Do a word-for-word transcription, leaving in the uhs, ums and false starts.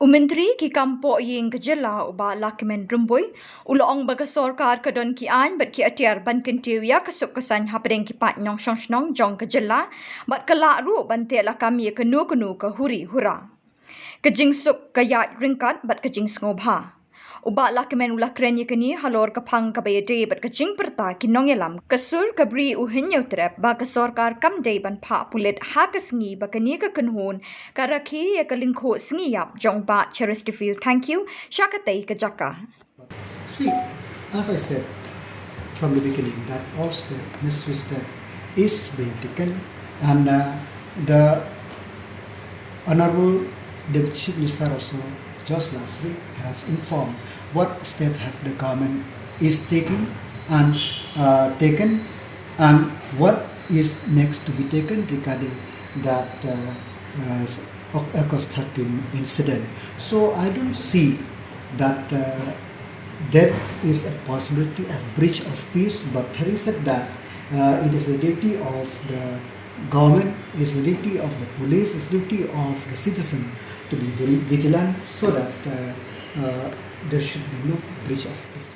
U Myntri ki kam poh ïing ka jylla u Bah Lahkmen Rymbui u la ong ba ka sorkar ka don ki aiñ bad ki atiar ban kyntiew ïa ka suk ka saiñ hapdeng ki paid nongshong shnong jong ka jylla bad ka lah ruh ban teh lakam ïa kano kano ka huri hura. Ka jingsuk ka ïaid ryngkat bad ka jingsngewbha. U Bah Lahkmen u la kren ïa kane halor ka phang kaba ïadei bad ka jingpyrta ki nongïalam ka sur ka Bri u Hynñiewtrep ba ka sorkar kam dei ban phah pulit ha ka sngi ba kane ka kynhun ka rakhe ïa ka lyngkhuh sngi ïap jong Bah Cheristerfield Thangkhiew sha katei ka jaka. See, as I said from the beginning, that all step, necessary step is being taken, and uh, the Honorable Deputy Chief Minister also just last week have informed what step have the government is taking and uh, taken, and what is next to be taken regarding that uh, uh, August thirteen incident. So I don't see that uh, there is a possibility of breach of peace, but having said that, uh, it is the duty of the government, it's the duty of the police, it's the duty of the citizen to be very vigilant so that uh, uh, there should be no breach of peace.